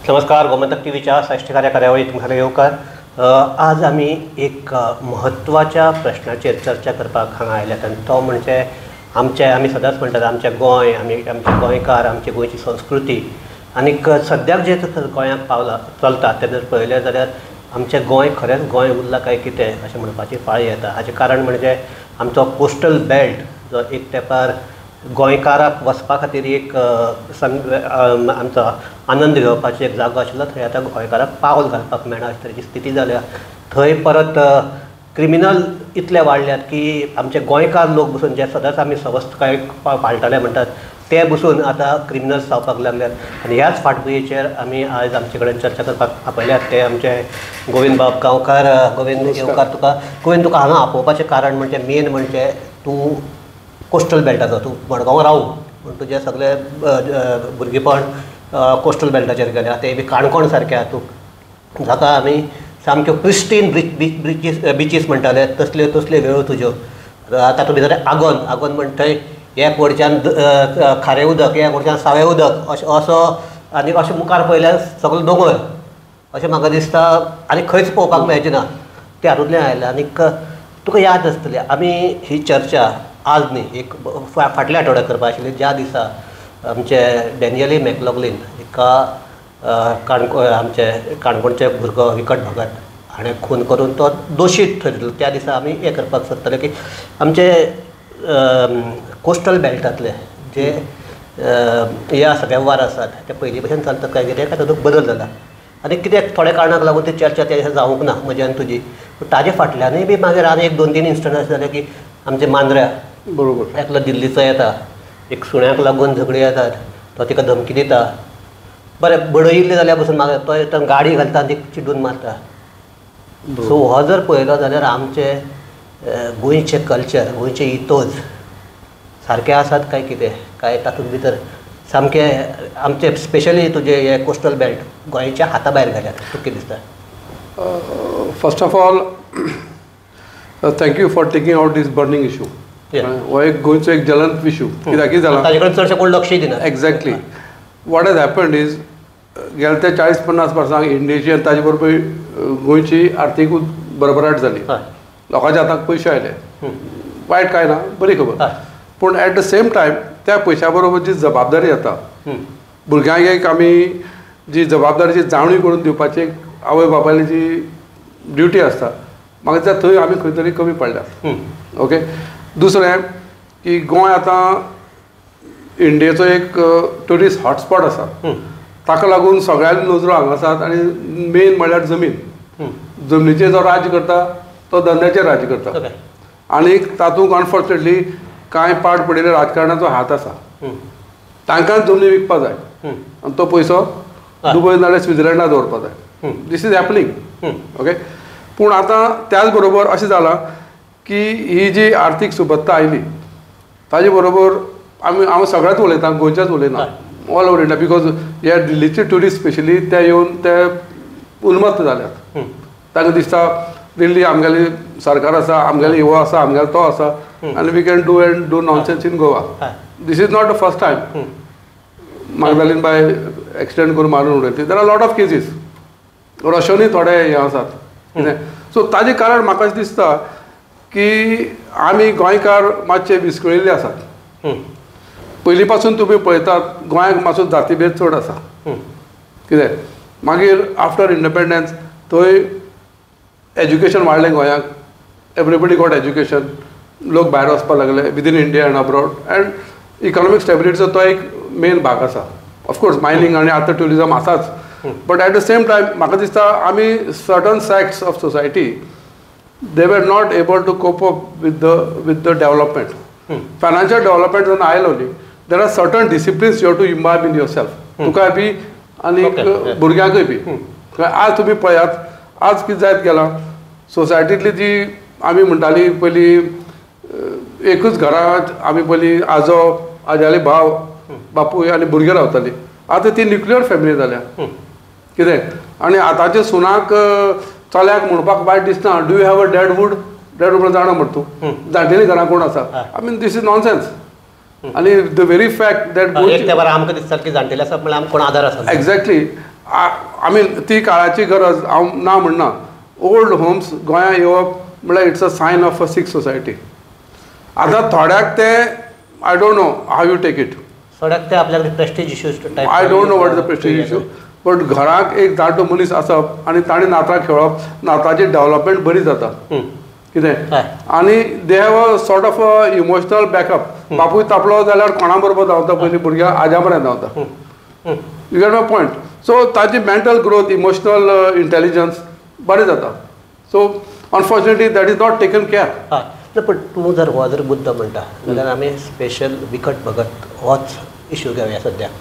नमस्कार, गोमंतक टीव्हीच्या साश्टीकार ह्या कार्यावळीत तुमकां येवकार. आज आमी एक म्हत्वाच्या प्रश्नाचेर चर्चा करपाक हांगा आयल्यात आनी तो म्हणजे आमचे, आमी सदांच म्हणटात आमचें गोंय, आमी आमचे गोंयकार, आमची गोंयची संस्कृती आनीक सद्याक जें गोंयांत पावलां चलता तें जर पळयलें जाल्यार आमचें गोंय खरेंच गोंय उरलां काय कितें अशें म्हणपाची पाळी येता. हाचें कारण म्हणजे आमचो कोस्टल बेल्ट जो एक तेंपार गोंयकाराक वचपा खातीर एक आमचो आनंद घेवपाचो एक जागो आशिल्लो, थंय आतां गोंयकाराक पावल घालपाक मेळना अशे तरेची स्थिती जाल्या. थंय परत क्रिमिनल इतले वाडल्यात की आमचे गोंयकार लोक बसून जे सदांच आमी सवस्तकाय पाळटाले म्हणटात ते बसून आतां क्रिमिनल्स जावपाक लागल्यात. आनी ह्याच फाटभुंयेचेर आमी आयज आमचे कडेन चर्चा करपाक आपयल्यात ते आमचे गोविंद बाब गांवकार. गोविंद, येवकार तुका. गोविंद, तुका हांगा आपोवपाचें कारण म्हणजे मेन म्हणजे तूं कोस्टल बेल्टाचो, तूं मडगांव रावू पूण तुजें सगळें भुरगेपण कोस्टल बेल्टाचेर गेलें. आतां बी काणकोण सारकें तूं जाका आमी सामक्यो प्रिस्टीन बिचीस म्हणटाले तसल्यो तसल्यो वेळो तुज्यो. आतां तुमी जाल्यार आगोन, आगोन म्हण थंय एक वडच्यान खारें उदक, एक वडच्यान सावें उदक अशें असो आनी अशें मुखार पळयल्यार सगळो दोंगर अशें म्हाका दिसता आनी खंयच पळोवपाक मेळचें ना ते हातूंतल्यान आयलें. आनीक तुका याद आसतली आमी ही चर्चा आज न्ही, एक फाटल्या आठवड्याक करपा आशिल्ली, ज्या दिसा आमचे डॅनियली मॅकलॉगलीन एका काणकोण आमचे काणकोणचे भुरगो विकट भगत हाणें खून करून तो दोशीत थरिल्लो त्या दिसा आमी हें करपाक सोदताले की आमचे कोस्टल बेल्टांतले जे हे आसा वेव्हार आसात ते पयलीं भशेन चलतात काय कितें, काय तातूंत बदल जाला आनी कितें थोड्या कारणाक लागून ती चर्चा त्या दिसा जावंक ना म्हजी आनी तुजी. पूण ताजे फाटल्यानूय बी मागीर आनी एक दोन तीन इन्स्टंट अशें जालें की आमचे मांद्र्या बरोबर एकलो दिल्लीचो येता, एक सुण्याक लागून झगडी येतात, तो तिका धमकी दिता, बरें बडयिल्लें जाल्यार पसून मागीर तो येता गाडी घालता आनी ती चिडून मारता. सो हो जर पळयलो जाल्यार आमचे गोंयचें कल्चर, गोंयचे इतोज सारके आसात काय कितें, काय तातूंत भितर सामके आमचे स्पेशली तुजे हे कोस्टल बेल्ट गोंयच्या हाता भायर घाल्यात, तुका कितें दिसता? First of all thank you for taking out this burning issue. हो एक गोंयचो एक ज्वलंत इशू कित्याक कितें जाला ताजे कडेन चडशें कोण लक्ष दिना. Exactly what has happened is गेल्या त्या 40-50 वर्सांक इंडियेची आनी ताजे बरोबर गोंयची आर्थीक भरभराट जाली, लोकांच्या हाताक पयशे आयले, वायट कांय ना, बरी खबर. पूण एट the same time त्या पयशां बरोबर जी जबाबदारी येता भुरग्यांक, एक आमी जी जबाबदारीची जाणीव करून दिवपाची एक आवय बापायली जी ड्युटी आसता, म्हाका दिसता थंय आमी खंय तरी कमी पडल्यात. ओके, दुसरें की गोंय आतां इंडियेचो एक ट्युरिस्ट हॉटस्पॉट आसा, ताका लागून सगळ्यांनी नजरो हांगा आसात आनी मेन म्हणल्यार जमीन, जमनीचेर जो राज्य करता तो धंद्याचेर राज्य करता आनी तातूंत अनफॉर्चुनेटली कांय पाड पडिल्ल्या राजकारणाचो हात आसा, तांकां जमनी विकपा जाय आनी तो पयसो दुबय नाल्यार स्वित्झर्लंडा दवरपा जाय. This is happening. Okay, पूण आतां त्याच बरोबर अशें जालां की ही जी आर्थीक सुबत्ता आयली ताजे बरोबर आमी हांव सगळ्याच उलयता, गोंयच्याच उलयना, ऑल ओवर इंडिया, because हे दिल्लीचे ट्युरिस्ट स्पेशली ते येवन ते उन्मत्त जाल्यात. तांकां दिसता दिल्ली आमगेली सरकार आसा, आमगेली हो आसा, आमगेलो तो आसा आनी we can do and do nonsense in Goa. This is not the first time Magdalene bye accident करून मारून उडयली. There are lot of cases, रशोनी थोडे हे आसात कितें. सो ताजें कारण म्हाका अशें दिसता की आमी गोंयकार मातशे विस्कळिल्ले आसात. पयलीं पासून तुमी पळयतात गोंयांक मातसो जातीभेद चड आसा कितें. मागीर आफ्टर इंडिपेंडन्स थंय एज्युकेशन वाडलें गोंयांक, एवरीबडी गॉट एज्युकेशन, लोक भायर वचपाक लागले within India and abroad, and economic स्टेबिलिटीचो तो एक मेन भाग आसा. ऑफकोर्स मायनींग आनी आतां ट्युरिजम आसाच, but at the same time म्हाका दिसता आमी certain sects of society they were not able to cope up with the development. Financial development जेन्ना आयलो न्ही, there are certain disciplines you have to imbibe in yourself, तुकाय बी आनी भुरग्यांकूय बी. आज तुमी पळयात आज कितें जायत गेलां, सोसायटींतली जी आमी म्हणटाली पयलीं एकूच घरांत आमी पयलीं आजो आज्याले भाव बापूय आनी भुरगीं रावतालीं, आतां ती न्युक्लियर फॅमिली जाल्या कितें. आनी आतांच्या सुनाक चल्याक म्हणपाक वायट दिसना, do you have a dad wood, dad wood जाणा म्हण तूं, जाणटेली घरां कोण आसा. I mean this is nonsense. आनी the very fact that एक तेंपार आमकां दिसता की जाणटेले आसा म्हणल्यार आमकां कोण आदार आसा. एग्जॅक्टली. I mean ती काळाची गरज हांव ना म्हणना. ओल्ड होम्स गोंयांत येवप म्हळ्यार it's a sign of a sick society. आतां थोड्याक ते I don't know how you take it. थोड्याक ते आपल्याक prestige issues. I don't know what the prestige issue, but घराक एक जाणटो मनीस आसप आनी ताणें नातरां खेळप, नातरांची डेवलपमेंट बरी जाता कितें, आनी they have a sort of a emotional backup. बापूय तापलो जाल्यार कोणा बरोबर धांवता पयलीं भुरग्यां आज्या बरें धांवता. You get my point. So ताची मेंटल ग्रोथ, इमोशनल इंटेलिजन्स बरें जाता. So unfortunately that is not taken care. हय, ना पण तूं जर हो जर मुद्दो म्हणटा जाल्यार आमी स्पेशल विकट भगत होच इशू घेवया सद्याक.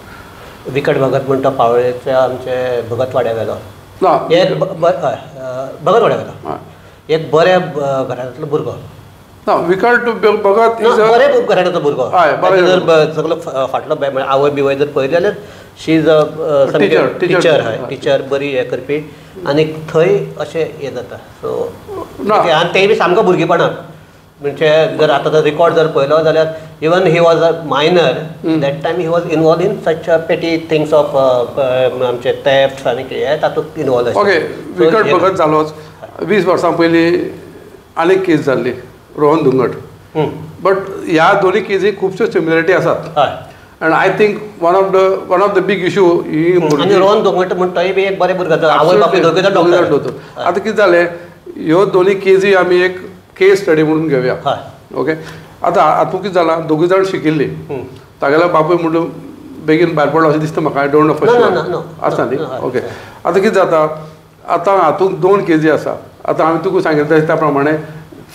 विकट भगत म्हणटा पावळेच्या आमचे भगतवाड्या वेलो, एक भगतवाड्या वेलो एक बऱ्या घरांतलो भुरगो. ना विकट भगत बऱ्या घराण्याचो भुरगो, जर सगलो फाटलो आवय बिवय जर पळयली जाल्यार शी is a teacher. हय, टिचर बरी हें करपी आनी थंय अशें हें जाता. सो आनी तेय बी सामको भुरगेपणान, म्हणजे जर आतां जर रिकॉर्ड जर पळयलो जाल्यार even he was a minor that time he was involve in such petty things of आमचे थेफ्ट्स आनी कितें तातूंत इनवॉल्व. ओके, विकट भगत जालोच. 20 वर्सां पयलीं आनीक केस जाल्ली, रोहन धुंगट. बट ह्या दोनूय केसी खुबश्यो सिमिलरिटी आसात. And I think one of the big issue ही. आनी रोहन धुंगट म्हण तोय बी एक बरें भुरगो, आवय बापूय दोगूय डॉक्टर. आतां कितें जालें, ह्यो दोनूय केसी आमी एक केस स्टडी म्हणून घेवया. ओके, आतां हातूंत कितें जालां, दोगूय जाण शिकिल्ली, तागेलो बापूय म्हणून बेगीन भायर पडलो अशें दिसता म्हाका. I don't know for sure आसा न्ही. ओके, आतां कितें जाता, आतां हातूंत 2 केजी आसा. आतां हांवें तुका सांगितलें त्या प्रमाणे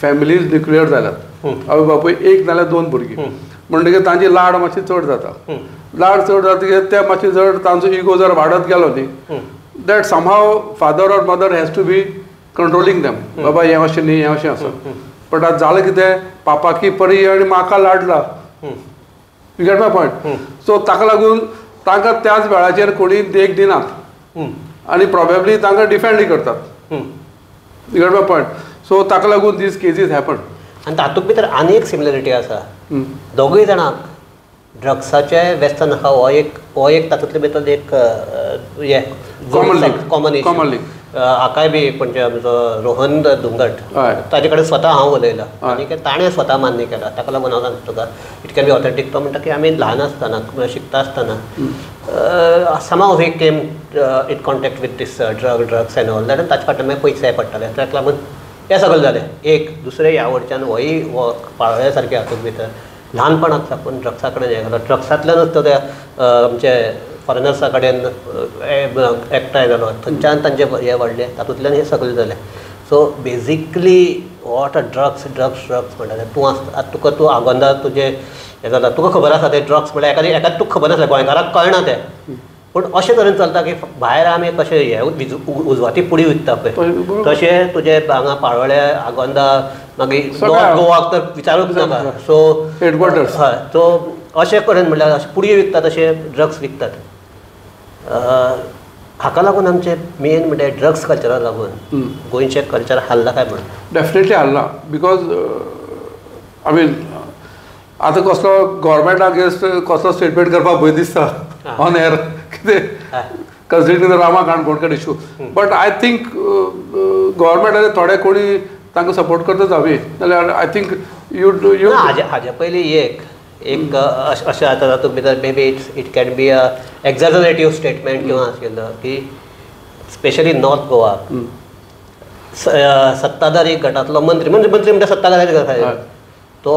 फॅमिलीज न्युक्लियर जाल्यात, आवय बापूय एक नाल्यार 2 भुरगीं, म्हणटकीर तांची लाड मातशी चड जाता. लाड चड जातकीर ते मातशे जर तांचो इगो जर वाडत गेलो न्ही, that somehow father or mother has to be controlling them. बाबा हें अशें न्ही, हें अशें आसा. बट आतां जालें कितें, पापा की परी आनी म्हाका लाडला. You get my point. So ताका लागून तांकां त्याच वेळाचेर कोणी देख दिनात आनी प्रोबेबली तांकां डिफेंडय करतात. You get my point. So ताका लागून these cases happen. आनी तातूंत भितर आनी एक सिमिलरिटी आसा, दोगूय जाणांक ड्रग्साचें व्यसन आसा. हो एक तातूंतले भितर एक हें कॉमन इशू. हाकाय बी म्हणजे आमचो रोहन धुंगट ताजे कडेन स्वता हांव उलयलां आनी ताणें स्वता मान्य केलां. ताका लागून हांव सांगता तुका it can be authentic. तो म्हणटा की आमी ल्हान आसतना शिकता आसतना somehow he came in contact with this drugs and all that, आनी ताचे फाटल्यान मागीर पयशे पडटाले. ताका लागून हें सगळें जालें. एक दुसरें ह्या वटच्यान होय हो पाळोळ्या सारके हातूंत भितर ल्हानपणांत साकून ड्रग्सा कडेन हें गेलो. ड्रग्सांतल्यानूच तो त्या आमचे फॉरेनर्सा कडेन एकठांय जालो, थंयच्यान तांचें हें वाडलें, तातूंतल्यान हें सगळें जालें. So basically what a drugs drugs drugs म्हणटा तूं आसता, आतां तुका तूं आगोंदा तुजें हें जालां, तुका खबर आसा तें ड्रग्स म्हणल्यार एखादें एकाद तुका खबर नासलें, गोंयकाराक कळना तें. पूण अशें तरेन चलता की भायर आमी कशें हे उजवाती पुडी विकता पळय तशें तुजें हांगा पाळोळ्या आगोंदा मागीर नॉर्थ गोवाक तर विचारूंक नाका. सो हेडक्वॉर्टर्स हय, सो अशें करून म्हणल्यार अशें पुडयो विकता तशें ड्रग्स विकतात. हाका लागून आमचें मेन म्हणल्यार ड्रग्स कल्चराक लागून गोंयचें कल्चर हाल्लां काय म्हणून? डेफिनेटली हाल्लां, because I mean आतां कसलो गव्हर्मेंटा अगेन्स्ट कसलो स्टेटमेंट करपाक भंय दिसता ऑन एअर कितें, considering the Rama Kankonkar issue. But I think गव्हर्मेंटाचे थोडे कोणी तांकां सपोर्ट करता जावये, जाल्यार I think you you हाजे पयलीं एक एक अशें आतां तातूंत भितर maybe it's it can be a exaggerative statement किंवा आशिल्लो की स्पेशली नॉर्थ गोवा सत्ताधारी गटांतलो मंत्री म्हणजे मंत्री म्हणटा सत्ताधारी गटांतलो तो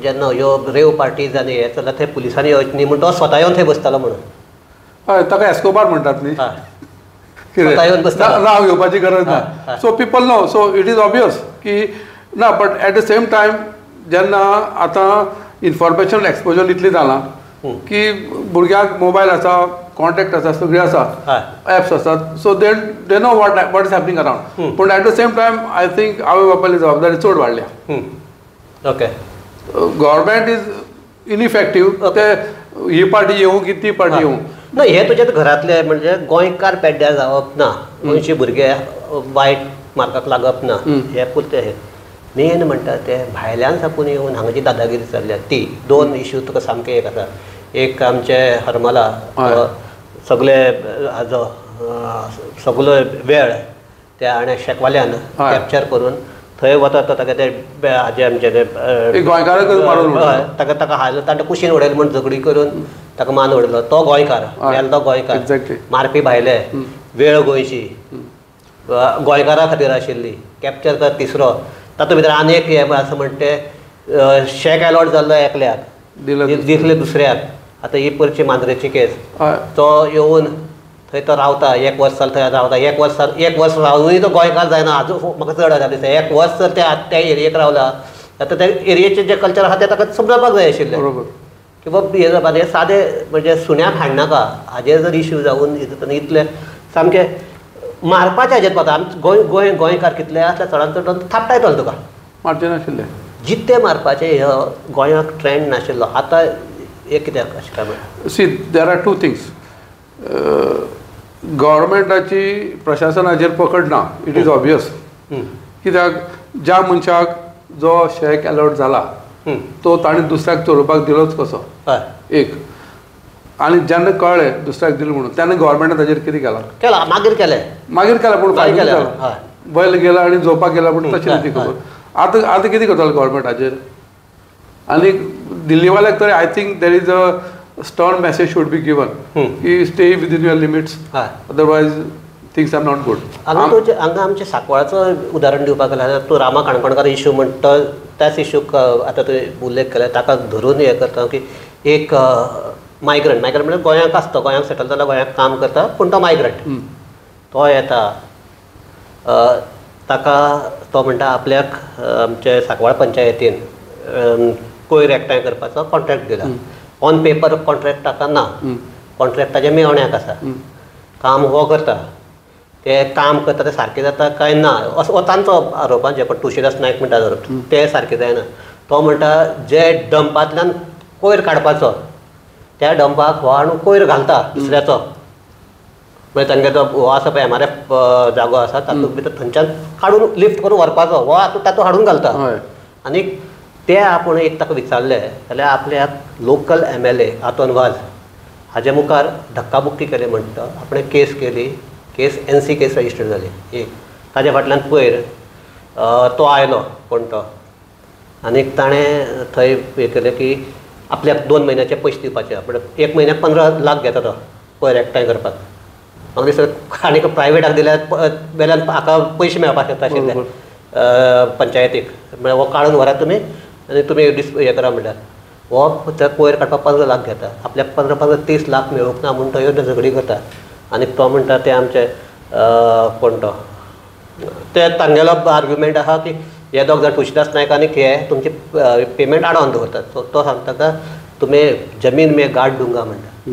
जेन्ना ह्यो रेव पार्टीज आनी हें चल्ला थंय पुलिसांनी येवचें न्ही म्हूण तो स्वता येवन थंय बसतालो म्हणून. हय, ताका एस्कोबार म्हणटात न्ही, स्वता येवन बसतालो, नांव घेवपाची गरज ना. So people know, so it is obvious की ना. But at the same time जेन्ना आतां इन्फॉर्मेशन एक्सपोजर इतली जालां की भुरग्यांक मोबायल आसा, कॉन्टेक्ट आसा, सगळीं आसा, एप्स आसात, so they they know what what is happening around. पूण at the same time I think आवय बापायली जबाबदारी चड वाडल्या. ओके, गव्हर्मेंट is ineffective, ते ही पार्टी येवं की ती पार्टी येवं ना, हे तुज्या घरांतले म्हणजे गोंयकार पेड्ड्यार जावप ना, गोंयचे भुरगे वायट मार्गाक लागप ना, हे पुरतें हें मेन म्हणटा ते भायल्यान साकून येवन हांगा जी दादागिरी चल्ल्या ती दोन इश्यू तुका सामके एक आसा. एक आमचे हरमला सगळे हाजो सगलो वेळ त्या आनी शेकवाल्यान कॅप्चर करून थंय वता तो ताका ते हाजे आमचे ताका ताका हाल ताणें कुशीन उडयलें म्हूण झगडी करून ताका मान उडयलो. तो गोंयकार मेलो, तो गोंयकार, मारपी भायले, वेळ गोंयची गोंयकारा खातीर आशिल्ली. कॅप्चर कर तिसरो, तातूंत भितर आनी एक हें आसा म्हणटा ते शेक एलॉट जाल्लो एकल्याक, दिसले दुसऱ्याक. आतां ही परची मांद्रेची केस, तो येवन थंय तो रावता एक वर्स जालें, थंय रावता एक वर्स, एक वर्स रावूनय तो गोंयकार जायना. आजून म्हाका चड आसा दिसता एक वर्स जर त्या त्या एरियेक रावला आतां त्या एरियेचें जें कल्चर आसा तें ताका समजपाक जाय आशिल्लें की बाबा हें जावपा. हें सादें म्हणजे सुण्याक हाडनाका हाजेर जर इश्यू जावन इतलें सामकें मारपाचें हाजेर पावता. आम गोंय गोंय गोंयकार कितले आसले चडान चड थापटायतलो तुका, मारचें नाशिल्लें, जित्ते मारपाचें. हे गोंयाक ट्रेंड नाशिल्लो. आतां एक कित्याक अशें काय म्हणटा? See there are two things. गव्हर्मेंटाची प्रशासनाचेर पकड ना, it is obvious. कित्याक ज्या मनशाक जो शेक अलॉट जाला तो ताणें दुसऱ्याक चलोवपाक दिलोच कसो एक, आनी जेन्ना कळ्ळें दुसऱ्याक दिलो म्हणून तेन्ना गव्हर्मेंटान ताजेर कितें केलां? केलां, मागीर केलें, मागीर केलां, पूण फायदो जाला, बैल गेला आनी झोपाक गेला पूण तशें न्ही ती खबर. आतां आतां कितें करतलो गव्हर्मेंट हाजेर? आनी दिल्लीवाल्याक तरी I think there is a stern message should be given की stay within your limits, otherwise things are not good. हांगा हांगा आमच्या सांकवाळाचो उदाहरण दिवपाक गेल्यार तूं रामा काणकोणकार इश्यू म्हणटा त्याच इश्यूक आतां तुवें उल्लेख केला, ताका धरून हें करता की एक मायग्रंट, मायग्रंट म्हणल्यार गोंयांक आसता, गोंयांक सेटल जाला, गोंयांक काम करता, पूण तो मायग्रंट तो येता, ताका तो म्हणटा आपल्याक आमचे सांकवाळ पंचायतीन कोयर एकठांय करपाचो कॉन्ट्रॅक्ट दिला. ऑन पेपर कॉन्ट्रॅक्ट ताका ना, कॉन्ट्रॅक्ट ताजें मेवण्याक आसा, काम हो करता, ते काम करता तें सारकें जाता काय ना असो तांचो आरोप. जे पण तुळशीदास नायक म्हणटा आरोप ते सारकें जायना. तो म्हणटा जे डंपांतल्यान कोयर काडपाचो त्या डंपाक हो हाडून कोयर घालता दुसऱ्याचो, मागीर तांगे तो हो आसा पळय एमआरएफ जागो आसा तातूंत भितर थंयच्यान काडून लिफ्ट करून व्हरपाचो हो आतां तातूंत हाडून घालता. आनी ते आपूण एक ताका विचारलें जाल्यार आपल्याक लोकल MLA Anton Vaz हाजे मुखार धक्काबुक्की केली म्हणटा, आपणें केस केली, केस NC केस रजिस्टर जाली एक. ताज्या फाटल्यान पयर तो आयलो कोण तो आनी ताणें थंय हें केलें की आपल्याक 2 म्हयन्याचे पयशे दिवपाचे, पण 1 म्हयन्याक 15 लाख घेता तो पयर एकठांय करपाक. म्हाका दिसता आनी प्रायवेटाक दिल्यार वेल्यान हाका पयशे मेळपाक शकता आशिल्ले पंचायतीक, म्हळ्यार हो काडून व्हरात तुमी आनी तुमी हें करा म्हणल्यार हो त्या कोयर काडपाक 15 लाख घेता, आपल्याक 15 15 30 लाख मेळूंक ना म्हूण तो येवन झगडी करता. आनी तो म्हणटा ते आमचे कोण तो ते तांगेलो आर्ग्युमेंट आसा की हे दोग जाण तुळशीदास नायक आनी हे तुमची पेमेंट आडावन दवरतात. सो तो सांगता का तुमी जमीन में गाड डुंगा म्हणटा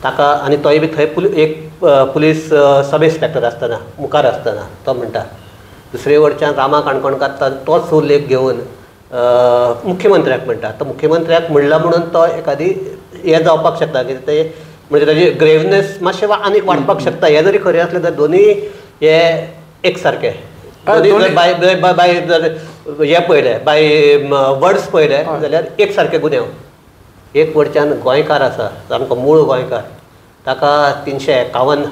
ताका. आनी तोय बी थंय एक पुलीस सब इन्स्पेक्टर आसतना मुखार आसतना तो म्हणटा. दुसरे वटच्यान रामा काणकोणकार तोच उल्लेख घेवन मुख्यमंत्र्याक म्हणटा. तो मुख्यमंत्र्याक म्हणला म्हणून तो एखादी हें जावपाक शकता की ते म्हणजे ताजी ग्रेवनेस मातशें आनीक वाडपाक शकता. हें जरी खरें आसलें तर दोनूय हे एक सारके बाय बाय जर हें पळयलें बाय वर्ड्स पळयले जाल्यार एक सारके गुन्यांव. एक वटच्यान गोंयकार आसा सामको मूळ गोंयकार, ताका 351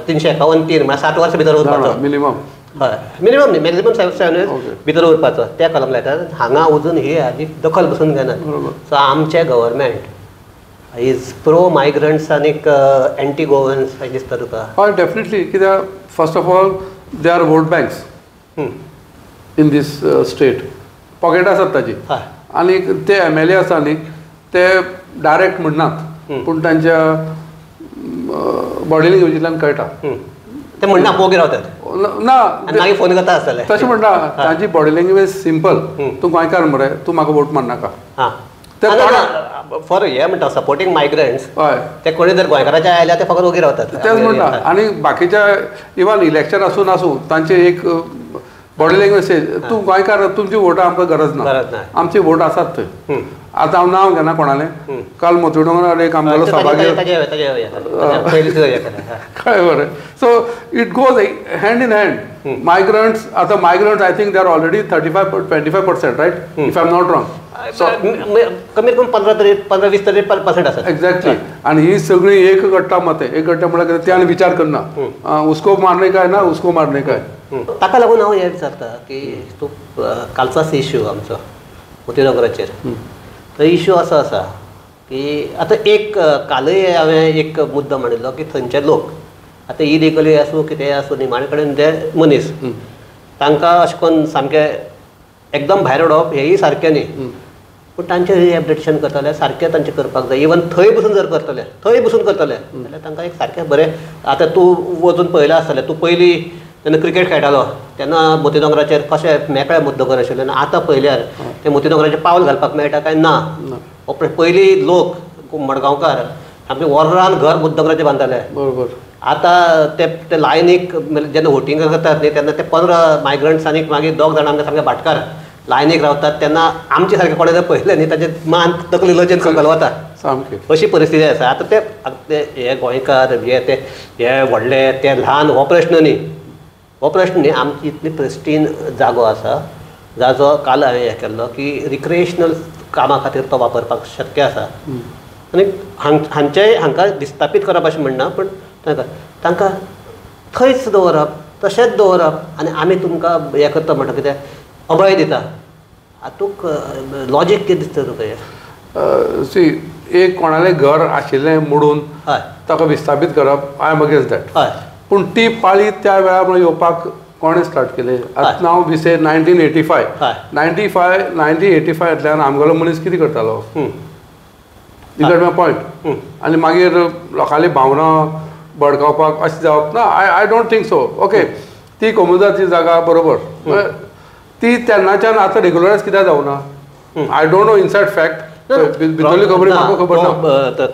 351(3) म्हळ्यार 7 वर्सां भितर उरपाचो मिनिमम, हय मिनिमम न्ही मॅक्झिमम 7 इयर्स भितर उरपाचो त्या कलम लायतात. हांगा अजून ही हाजी दखल बसून घेनात. सो आमचें गव्हर्मेंट is pro migrants आनीक एंटी गोवन्स अशें दिसता तुका? हय डेफिनेटली. कित्याक first of all they are vote banks in this state, pocket आसात ताजी. आनी ते MLA आसा न्ही ते डायरेक्ट म्हणनात पूण तांच्या बॉडी लँग्वेजींतल्यान कळटा. ते म्हणना पोगी रावतात ना, मागीर फोन करता आसतले तशें म्हणटा. तांची बॉडी लँग्वेज सिंपल, तूं गोंयकार मरे, तूं म्हाका वोट मारनाका. फॉर हे म्हणटा सपोर्टींग मायग्रंट्स, हय ते कोणी जर गोंयकाराचे आयल्यार ते फकत ओगी रावतात तेच म्हणटा. आनी बाकीच्या इवन इलेक्शन आसूं नासूं तांचे एक बॉडी लँग्वेज, तूं गोंयकार, तुमची वोटां आमकां गरज ना, आमची वोट आसात थंय. आतां हांव नांव घेना कोणालें, काल मोतीडोंगरार एक आमगेलो सभागी, कळ्ळें बरें. So it goes hand in hand. Migrants, आतां migrants I think they are already 35-25%, right, if I am not wrong. कमीत कमी 15 तरी 15-20 तरी पर्सेंट आसा. एक्झॅक्टली. आनी ही सगळी एक गट्टा मत, एक गट्टा म्हळ्यार कितें ते आनी विचार करना, उसको मारने का है ना उसको मारने का है. ताका लागून हांव हें विचारता की तूं कालचोच इश्यू आमचो मोतीडोंगराचेर, तो इश्यू असो आसा की आतां एक कालय हांवें एक मुद्दो मांडिल्लो की थंयचे लोक आतां इलिगली आसूं कितेंय आसूं निमाणे कडेन ते मनीस तांकां अशें करून सामकें एकदम भायर उडोवप हेंय सारकें न्ही, पूण तांचें रिहॅबिलिटेशन करतले सारकें तांचें करपाक जाय. इवन थंय बसून जर करतले, थंय बसून करतले जाल्यार तांकां एक सारकें बरें. आतां तूं वचून पळयलां आसतलें, तूं पयलीं जेन्ना क्रिकेट खेळटालो तेन्ना मोतीडोंगराचेर कशें मेकळे मुद्दो आशिल्ले आनी आतां पळयल्यार ते मोतीडोंगराचेर पावल घालपाक मेळटा काय ना. पयलीं लोक मडगांवकार सामके वरान घर मोतीडोंगराचेर बांदताले, बरोबर. आतां ते ते लायनीक जेन्ना वोटींग करतात न्ही तेन्ना ते 15 मायग्रंट्स आनी मागीर 2 जाणां आमकां सामके भाटकार लायनीक रावतात, तेन्ना आमचे सारके कोणें जर पळयलें न्ही ताचे मान तकली लजेन सकयल वता, सामकें अशी परिस्थिती आसा. आतां ते हे गोंयकार हे ते हे व्हडले ते ल्हान हो प्रश्न न्ही, हो प्रश्न न्ही. आमची इतली प्रिस्टीन जागो आसा जाचो काल हांवें हें केल्लो की रिक्रिएशनल कामा खातीर तो वापरपाक शक्य आसा. आनी हांचें हांकां विस्थापीत करप अशें म्हणना, पूण तांकां थंयच दवरप, तशेंच दवरप आनी आमी तुमकां हें करता म्हणटा कितें अभय दिता, हातूंत लॉजीक कितें दिसता तुका हें? सी, एक कोणालें घर आशिल्लें मोडून ताका विस्थापीत करप, I am against that. हय. पूण ती पाळी त्या वेळार येवपाक कोणें स्टार्ट केलें? आतां नाव we से 1985, 1985तल्यान आमगेलो मनीस कितें करतालो? You get my point. आनी मागीर लोकांली भावना भडकावपाक अशें जावप ना, I don't think so. Okay, ती कोमुनिदादची जागा बरोबर, ती तेन्नाच्यान आतां रेगुलरायज कित्याक जावना? I don't know inside fact, भितरली खबर म्हाका खबर ना.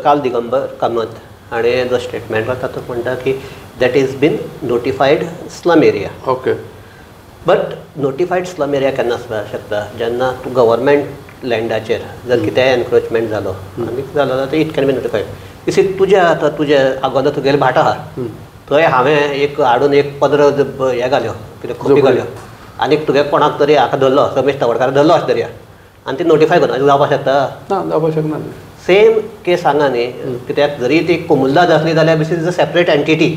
काल दिगंबर कामत हाणें जो स्टेटमेंट तातूंत म्हणटा की that is been notified slum area. Okay, but notified slum area केन्ना आसपाक शकता? जेन्ना तूं गव्हर्मेंट लँडाचेर जर कितेंय एनक्रोचमेंट जालो आनी जालो जाल्यार it can be notified. इसी तुज्या आतां तुज्या आगोंदा तुगेलें भाट आहा, थंय हांवें एक हाडून एक 15 हें घाल्यो कितें खोपी घाल्यो आनी तुगे कोणाक तरी हाका धरलो, रमेश तवडकार धरलो अशें धरया आनी ती नोटिफाय करून जावपाक शकता? ना, जावपाक शकना. सेम केस हांगा न्ही, कित्याक जरी ती कोमुनिदाद आसली जाल्यार this is a separate entity,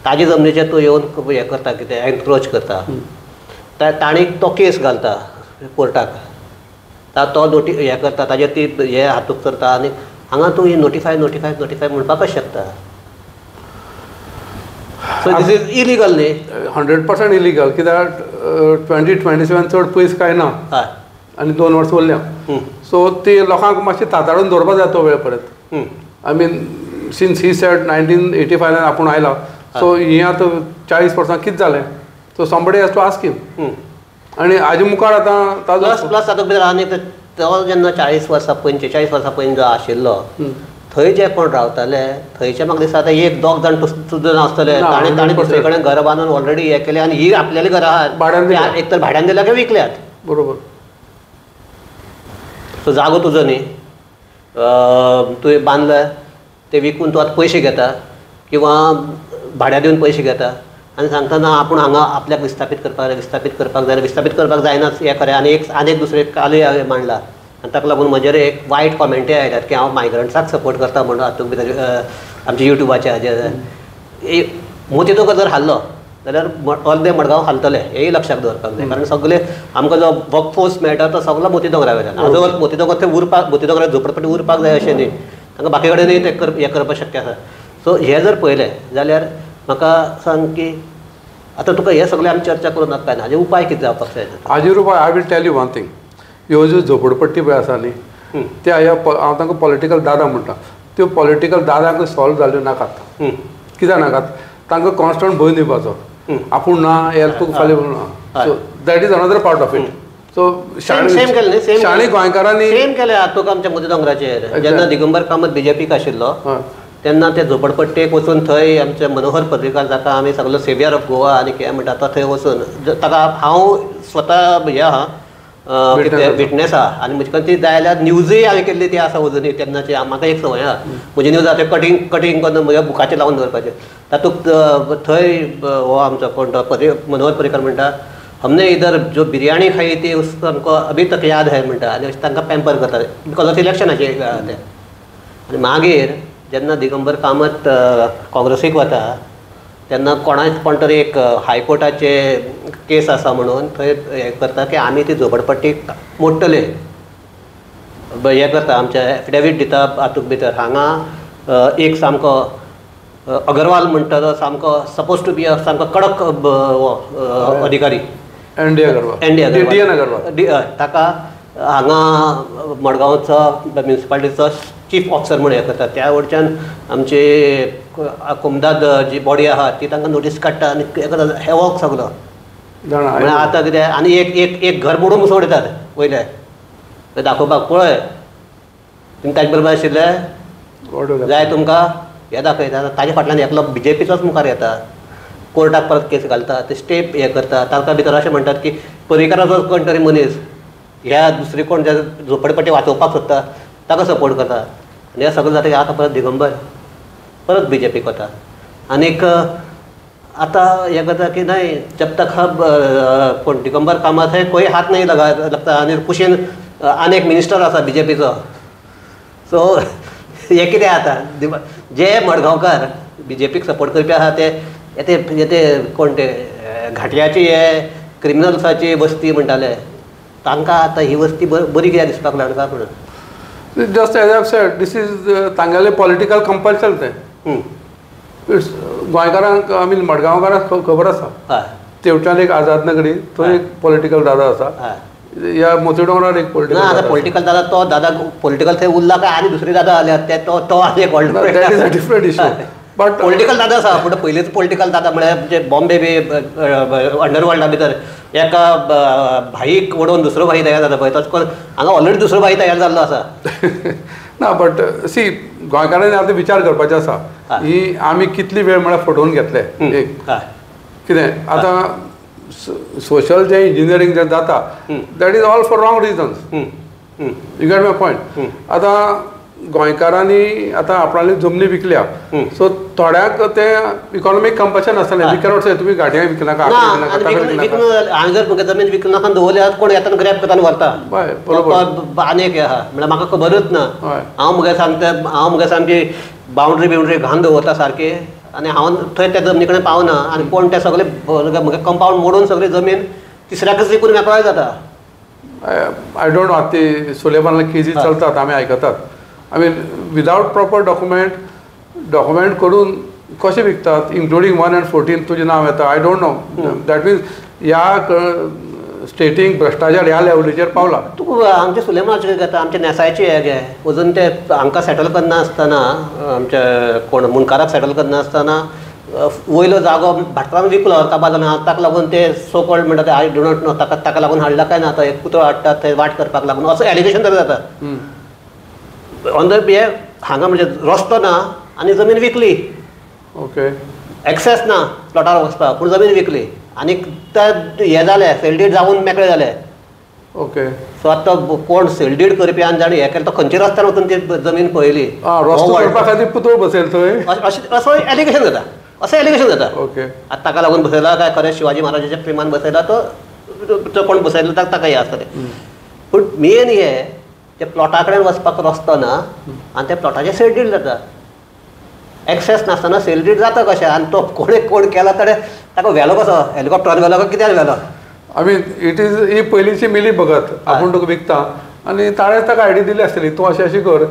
ताजे जमनीचेर तूं येवन हें करता कितें एनक्रोच करता, ताणी तो केस घालता कोर्टाक, तो नोटी हें करता ताजेर ती हे हातूंत करता आनी हांगा तूं ही नोटिफाय नोटिफाय नोटिफाय म्हणपाकच शकता. सो this is illegal न्ही? 100% इलिगल. कित्याक 2027 चड पयस कांय ना आनी 2 वर्सां उरल्या. सो ती लोकांक मातशें ताताडून दवरपाक जाय तो वेळ परत. I mean since he said 1985 आपूण आयला, सो हें आतां 40 वर्सां कितें जालें? So somebody has to ask him. आनी हाजे मुखार आतां ताजो प्लस प्लस तातूंत भितर आनी तो जेन्ना 40 वर्सां 45 वर्सां पयलीं जो आशिल्लो थंय जे कोण रावताले थंयचे म्हाका दिसता आतां एक 2 जाण सुद्दां नासतले, ताणें ताणें दुसरे कडेन घर बांदून ऑलरेडी हें केलें आनी ही आपल्याली घरां आहात, एक तर भाड्यान दिल्या किंवा विकल्यात. बरोबर. सो जागो तुजो न्ही, तुवें बांदलें ते विकून तूं आतां पयशे घेता किंवा भाड्या दिवन पयशे घेता आनी सांगता ना आपूण हांगा आपल्याक विस्थापीत करपाक जाय, विस्थापीत करपाक जाय, विस्थापीत करपाक जायना हें खरें. आनी एक आनी एक दुसरें कालूय हांवें मांडला आनी ताका लागून म्हजेर एक वायट कॉमेंटय आयल्यात की हांव मायग्रंट्साक सपोर्ट करता म्हणून हातूंत भितर आमच्या युट्यूबाच्या हाजेर. मोतीडोंगर जर हाल्लो जाल्यार अर्दे मडगांव हालतले, हेंय लक्षाक दवरपाक जाय. कारण सगळे आमकां जो वर्कफोर्स मेळटा तो सगलो मोतीडोंगरा वयल्यान. आजोवर मोतीडोंगर ते उरपाक, मोतीडोंगरा झोपडपट्टी उरपाक जाय अशें न्ही, तांकां बाकी कडेनूय ते हें करपाक शक्य आसा. सो हें जर पळयलें जाल्यार म्हाका सांग की आतां तुका हें सगळें आमी चर्चा करूं नाका काय ना, हाजेर उपाय कितें जावपाक जाय? हाजेर उपाय I will tell you one thing. ह्यो ज्यो झोपडपट्टी पळय आसा न्ही त्या ह्या हांव तांकां पॉलिटिकल दादा म्हणटा, त्यो पॉलिटिकल दादांक सॉल्व जाल्यो नाकात. कित्याक नाकात? तांकां कॉन्स्टंट भंय दिवपाचो, आपूण ना हें तुका फाल्यां ना. So that is another part of it. So शाणी गोंयकारांनी सेम केलें तुका आमच्या मोतीडोंगराचेर. जेन्ना दिगंबर कामत बीजेपीक आशिल्लो तेन्ना ते झोपडपट्टेक वचून थंय आमचे मनोहर पर्रीकार जाका आमी सगलो सेवियर ऑफ गोवा आनी कितें म्हणटा तो थंय वचून ताका हांव स्वता हें आहा विटनेस आहा आनी म्हजे कडेन ती जाय जाल्यार न्यूजय हांवें केल्ली ती आसा अजुनूय तेन्नाची. म्हाका एक संवय आहा, म्हजी न्यूज आहा ते कटींग कटींग करून म्हज्या बुकाचेर लावन दवरपाचें. तातूंत थंय हो आमचो कोण तो मनोहर पर्रीकर म्हणटा, हमने इधर जो बिरयानी खाई थी उसको हमको अभी तक याद है म्हणटा. आनी अशें तांकां पॅम्पर करता because of इलेक्शनाचे वेळार ते. आनी मागीर जेन्ना दिगंबर कामत काँग्रेसीक वता तेन्ना कोणाक कोण तरी एक हायकोर्टाचे केस आसा म्हणून थंय हें करता की आमी ती झोपडपट्टी मोडटले, हें करता, आमचे एफिडेवीट दिता हातूंत भितर. हांगा एक सामको अगरवाल म्हणटा तो सामको सपोज टू बी सामको कडक हो अधिकारी N D Agarwal, D N Agarwal, ताका हांगा मडगांवचो म्युनिसिपालिटीचो चीफ ऑफिसर म्हूण हें करता. त्या वटच्यान आमची कोमदाद जी बॉडी आहा ती तांकां नोटीस काडटा आनी हें करता, हेवॉक सगलो. म्हळ्यार आतां कितें आनी एक एक एक घर मोडून पसून उडयतात वयले दाखोवपाक, पळय तुमी ताजे बरोबर आशिल्ले जाय तुमकां हें दाखयता. ताजे फाटल्यान एकलो बीजेपीचोच मुखार येता, कोर्टाक परत केस घालता, ते स्टेप हें करता. ताका भितर अशें म्हणटात की पर्रीकाराचो कोण तरी मनीस ह्या दुसरी कोण जे झोपडपट्टी वाचोवपाक सोदता ताका सपोर्ट करता. आनी हें सगळें जाता की आतां परत दिगंबर परत बीजेपीक वता. आनीक आतां हें करता की न्हय जब तक हम कोण दिगंबर कामत है कोई हात नहीं लगा लगता. आनी कुशीन आनी एक मिनिस्टर आसा बीजेपीचो. सो हें कितें आतां जे मडगांवकार बीजेपीक सपोर्ट करपी आसा ते ते कोण ते घाटयाची हे क्रिमिनल्साची वस्ती म्हणटाले, तांकां आतां ही वस्ती बरी कित्याक दिसपाक लागता म्हणून. Just as I have said, this is तांगेलें पॉलिटिकल कंपल्शन तें. It's गोंयकारांक, I mean मडगांवकारांक खबर आसा. तेवच्यान एक आझाद नगरी थंय एक पॉलिटिकल दादा आसा, ह्या मोतीडोंगरार एक पॉलिटिकल. ना आतां पॉलिटिकल दादा तो दादा पॉलिटिकल थंय उरला काय आनी दुसरी दादा आल्या ते तो आनी एक व्हडलो, that is a different issue. But political दादा आसा, पूण पयलींच पॉलिटिकल दादा म्हळ्यार जे बॉम्बे बी अंडरवर्ल्डा भितर एका भाईक उडोवन दुसरो भाई तयार जाता पळय, तसो करून हांगा ऑलरेडी दुसरो भाई तयार जाल्लो आसा. ना बट सी गोंयकारांनी आतां विचार करपाचें आसा ही आमी कितली वेळ म्हळ्यार फटोवन घेतले. एक कितें आतां सोशल जें इंजिनियरींग जें जाता that is all for wrong reasons. You get my point. आतां गोंयकारांनी आतां आपणाली जमनी विकल्या, सो थोड्यांक तें इकॉनॉमीक कंपल्शन आसतलें. We cannot से तुमी गाडयांक विकनाका, हांवें जर म्हाका जमीन विकनाका दवरल्यार कोण येता ग्रॅब करता आनी व्हरता. बरोबर. आनी एक आहा म्हळ्यार म्हाका खबरूच ना. हांव म्हगे सांगता, हांव म्हगे सामकी बाउंड्री बिवंड्री घालून दवरता सारकी आनी हांव थंय त्या जमनी कडेन पावना आनी कोण ते सगळे म्हगे कंपावंड मोडून सगळी जमीन तिसऱ्याकच विकून मेकळो जाता. I don't know, आतां ती सुलेमानाला केजी चलतात आमी आयकतात. I mean without proper document, document करून कशें विकतात, इन्क्लुडींग 1 and 14 तुजें नांव येता. I don't know, that means ह्या स्टेटींक भ्रश्टाचार ह्या लेवलीचेर पावला. तूं आमच्या सुलेमानाचें कितें जाता, आमच्या नेसायचे हे गे अजून ते हांकां सेटल करनासतना, आमच्या कोण मुंडकाराक सेटल करनासतना वयलो जागो भाटकारान विकलो काबार जालो. ताका लागून ते सो कॉल्ड म्हणटा ते I do not know ताका ताका लागून हाडला काय ना, आतां एक पुतळो हाडटात थंय वाट करपाक लागून असो एलिगेशन तरी जाता. ऑन the हे हांगा म्हणजे रस्तो ना आनी जमीन विकली, ओके, एक्सेस ना प्लॉटार वचपाक, पूण जमीन विकली आनी ते हें जालें सेल डीड जावन मेकळें जालें. ओके. सो आतां कोण सेल डीड करपी आनी जाणें हें केलें तो खंयच्या रस्त्यार वचून ती जमीन पळयली, रस्तो करपा खातीर पुतळो बसयलो थंय, अशें असो एलिगेशन जाता, अशें एलिगेशन जाता. ओके. आतां ताका लागून बसयला काय खरें शिवाजी महाराजाच्या प्रेमान बसयला तो कोण बसयलो ताका हें आसतलें. पूण मेन हें ते प्लॉटा कडेन वचपाक रस्तो ना आनी त्या प्लॉटाचें सेल डीड जाता, एक्सेस नासतना सेल डीड जाता कशें, आनी तो कोणे कोण केला ताणें ताका व्हेलो कसो, हेलिकॉप्टरान व्हेलो काय कित्यान व्हेलो. I mean it is ही पयलींची मिली भगत, आपूण तुका विकता आनी ताणें ताका आयडी दिली आसतली, तूं अशें अशें कर,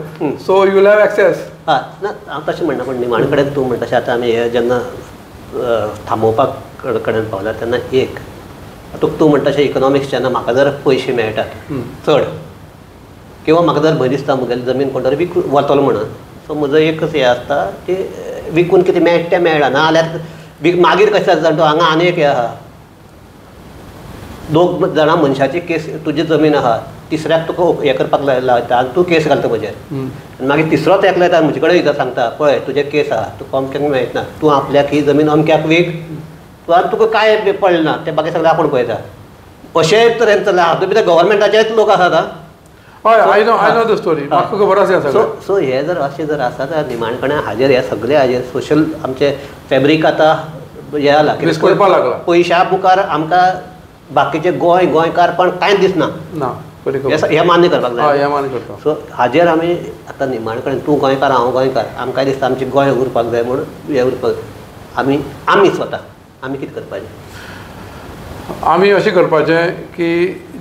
so you will have access. हय ना हांव तशें म्हणना, पूण निमाणे कडेन तूं म्हणटा तशें आतां आमी हें जेन्ना थांबोवपाक कडेन पावला तेन्ना एक तूं म्हणटा तशें इकॉनॉमिक्स जेन्ना म्हाका जर पयशे मेळटात चड किंवा म्हाका जर भंय दिसता म्हगेली जमीन कोण तरी विकून वतलो म्हणून, सो म्हजो एकच हें आसता की विकून कितें मेळटा तें मेळ्ळा, ना जाल्यार मागीर कशें जाता जाणा, हांगा आनी एक हें आहा, दोग जाणां मनशाची केस, तुजी जमीन आहा, तिसऱ्याक तुका हें करपाक लायता आनी तूं केस घालता म्हजेर, आनी मागीर तिसरोच एकलो येता म्हजे कडेन वयता सांगता पळय तुजें केस आहा, तुका अमक्याक मेळना, तूं आपल्याक ही जमीन अमक्याक वीक, तूं आनी तुका कांय पडलें ना, तें बाकी सगळें आपूण पळयता. अशें तरेन चल्लां. हातूंत भितर गव्हर्मेंटाचेच लोक आसात. हय, I know, I know the story, म्हाका खबर आसा. सो सो हे जर अशें जर आसा जाल्यार निमाणकडेन हाजेर हे सगळे हाजेर सोशल आमचे फेब्रीक आतां हे जाला, लागला. पयशा मुखार आमकां बाकीचे गोंय गोंयकारपण कांयच दिसना. ना, हें मान्य करपाक जाय. हें मान्य करता. सो हाजेर आमी आतां निमाण कडेन तूं गोंयकार हांव गोंयकार, आमकां दिसता आमचें गोंय उरपाक जाय म्हूण हें उरपाक आमी आमी स्वता आमी कितें करपाचें? आमी अशें करपाचें की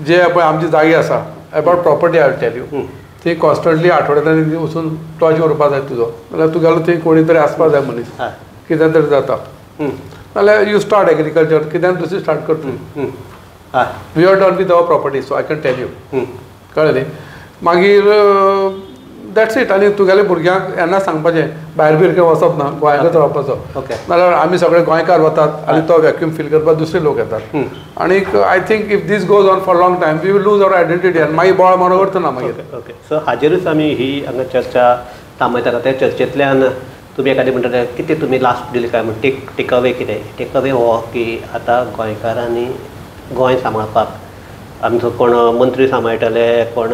जे पळय आमची जागे आसा about property I will tell you, ती कॉन्स्टंटली आठवड्यांतल्यान वचून टॉर्च व्हरपा जाय तुजो, नाल्यार तुगेलो थंय कोणी तरी आसपा जाय मनीस, कितें तरी जाता. नाल्यार you start agriculture, कितें दुसरें स्टार्ट करता. We are done with our property, so I can tell you. कळ्ळें न्ही? मागीर that's it. आनी तुगेल्या भुरग्यांक येन्ना सांगपाचें भायर बीर खंय वचप ना, गोंयांकच रावपाचो. नाल्यार आमी सगळे गोंयकार वतात आनी तो वॅक्यूम फील करपाक दुसरे लोक येतात. आनीक I think if this goes on for long time we will lose our identity आनी मागीर बोवाळ मारून अर्थ ना मागीर. ओके, सो हाजेरूच आमी ही हांगा चर्चा थांबयतात. त्या चर्चेंतल्यान तुमी एखादें म्हणटा कितें तुमी लास्ट दिली काय म्हण टेक अवे कितें? टेक अवे हो की आतां गोंयकारांनी गोंय सांबाळपाक आमचो कोण मंत्री सांबाळटले, कोण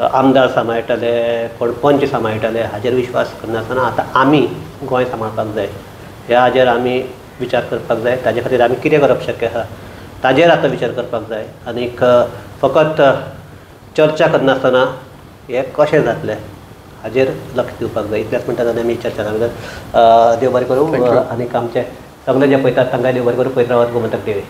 आमदार सांबाळटले, कोण पंच सांबाळटले हाजेर विश्वास करनासतना आतां आमी गोंय सांबाळपाक जाय. ह्या हाजेर आमी विचार करपाक जाय. ताजे खातीर आमी कितें करप शक्य आसा ताजेर आतां विचार करपाक जाय. आनीक फकत चर्चा करनासतना हें कशें जातलें हाजेर लक्ष दिवपाक जाय. इतलेंच म्हणटात आनी आमी चर्चा करतात. देव बरें करूं. आनीक आमचे सगळे जे पळयतात तांकां देव बरें करूं. पळयत रावात गोमंतक टीव्ही.